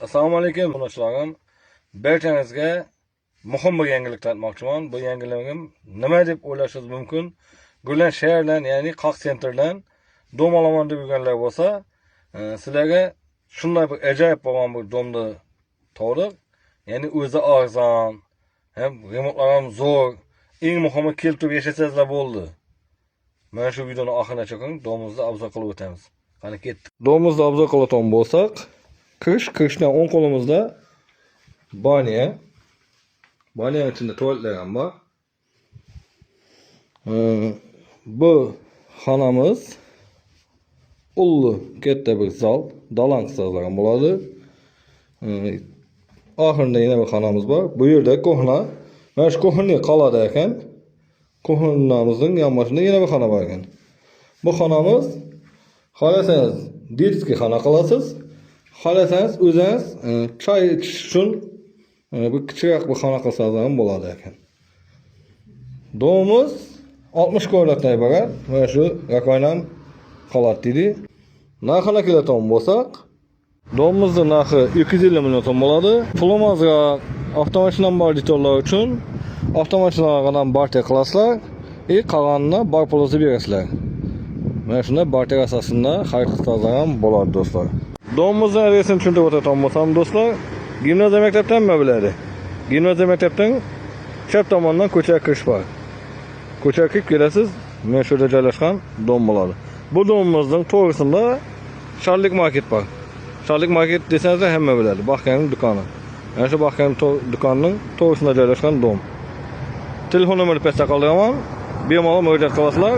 Assalomu alaykum, obunachilarim. Barchangizga muhim bir yangilik aytmoqchiman. Bu yangiligim nima deb o'ylashingiz mumkin? Gulan shahardan, ya'ni Qoq sentrdan дом olaman deb yurganlar bo'lsa, sizlarga shunday bir ajoyib bo'lgan bir дом ni topdik. Ya'ni o'zi arzon, ham remontlar ham zo'r. Eng muhimi, kelib turib yashasangizlar bo'ldi. Mana shu videoni oxirigacha ko'ring, дом imizni обзор qilib o'tamiz. Qani, ketdik. Дом imizni обзор qiladigan bo'lsak, kirish, kirishdan o'ng qo'limizda баня. Баня ichida tualetlar ham bor. Bu xonamiz ulli katta bir zal, dalan qilsangizlar ham bo'ladi. Oxirida yana bir xonamiz bor. Bu yerda кухня. Mana shu кухня qoladi ekan. Кухня mizning yonboshida yana bir xona bor ekan. Bu xonamiz, xohlasangiz, детский xona qilasiz. Xohlasangiz, o'zingiz choy ichish uchun bir kichikroq bir xona qilsangiz ham bo'ladi ekan. Дом imiz 60 kvadratdan iborat. Mana shu rakovina ham qoladi deydi. Narxini keladigan bo'lsak, дом imizni narxi 250 million so'm bo'ladi. Pulimizga avtomashinam bor deydiganlar uchun avtomashinalarga ham barter qilasizlar и qolganini bor pulini berasizlar. Mana shunday barter asosida xarid qilsangizlar ham bo'ladi, do'stlar. Дом imizni adresini tushuntirib o'tadigan bo'lsam, do'stlar, gimnaziya maktabdan nima biladi? Gimnaziya maktabdan chap tomondan ko'chaga kirish bor. Ko'chaga kirib kelasiz, mana shu yerda joylashgan дом bo'ladi. Bu дом imizning to'g'risida Sharlik market bor. Sharlik market desangizlar, hamma biladi. Baxkaning do'koni. Mana shu Baxkaning do'konining to'g'risida joylashgan дом. Telefon nomeri pastda qoldiraman. Bemalol murojaat qilasizlar.